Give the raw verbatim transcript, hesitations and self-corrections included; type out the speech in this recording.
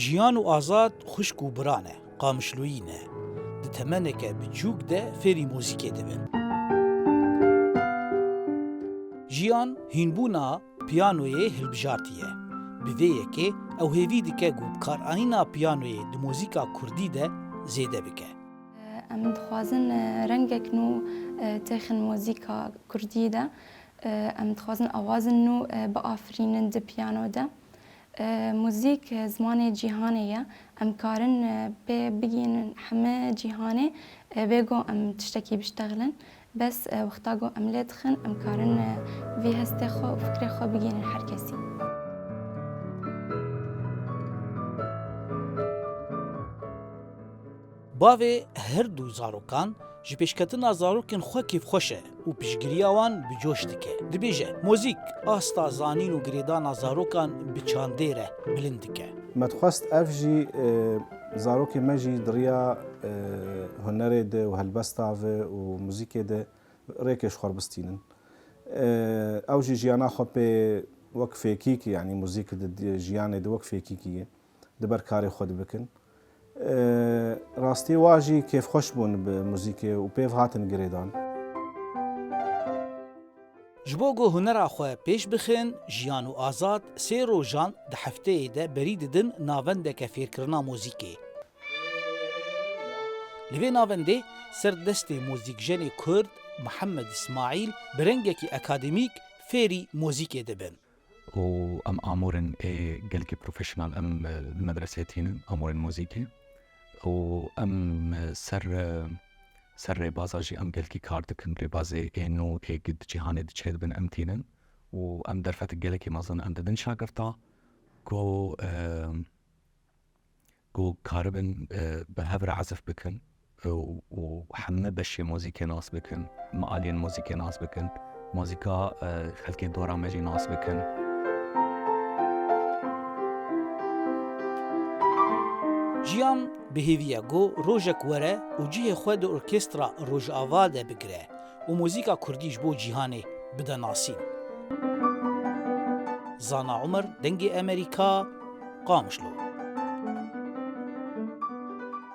Jiyan û Azad xwişk û bira ne, Qamişloyî ne. Di temeneke biçûk de fêrî muzîkê dibin. Jiyan hînbûna piyanoyê hilbijartiye. Bi vê yekê ew hêvî dike ku bikaranîna piyanoyê di muzîka kurdî de zêde bike. Em dixwazin rengek nû têxin muzîka kurdî de. Em dixwazin awazin nû biafirînin di piyano de. Muzîk zimanê cîhanê ye. Em karin pê bigihînin heme cîhanê. Bê ku em tiştekî biştexilin. Bes wexta ku em lê dixin, em karin vî hestê xwe û fikrê xwe bigihînin her kesî. Bavê her du zarokan ji pêşketina zarokên xwe kêfxweş e û piştgiriya wan bi coş dike. Dibêje, muzîk asta zanîn û girêdana zarokan bi çandê re bilind dike. Me dixwest ev jî, e, zarokê me jî di riya, e, hunerê de û helbesta ve û muzîkê de rêkê ji xwe re bistînin. E, ew jî jiyana xwe pê wek fêkîkî, yanî muzîk di di jiyanê de wek fêkîkî ye. Di ber karê xwe dibikin. E, rastî wa jî kêfxweş bûn bi muzîkê û pêv hatin girêdan. Ji bo ku hunera xwe pêş bixin, Jiyan û Azad sê rojan di hefteyê de berî didin navendeke fêrkirina muzîkê. Li vê navendê ser destê muzîkjenê Kurd Mihemed Îsmaîl bi rengekî akademîk fêrî muzîkê dibin. û em amûrin ê gelkî profesyonel em li medresê tînin, amûrên muzîkê û em ser ser rêbaza jî em gelkî kar dikin, rêbazê ê nû ê di cîhanê de çêdibin em tînin û em derfetek gelekî mezin em didin şagirta ku ku karibin bi hev re ezif bikin û heme beşê muzîkê nas bikin, heme aliyên muzîkê nas bikin, muzîka xelkê dora me jî nas bikin. Jiyan bi hêvî ye ku rojek were û cihê xwe di orkestra Rojava de bigire û muzîka kurdî ji bo cîhanê bide nasîn. Zana Umer, Dengê Emerîka, Qamişlo.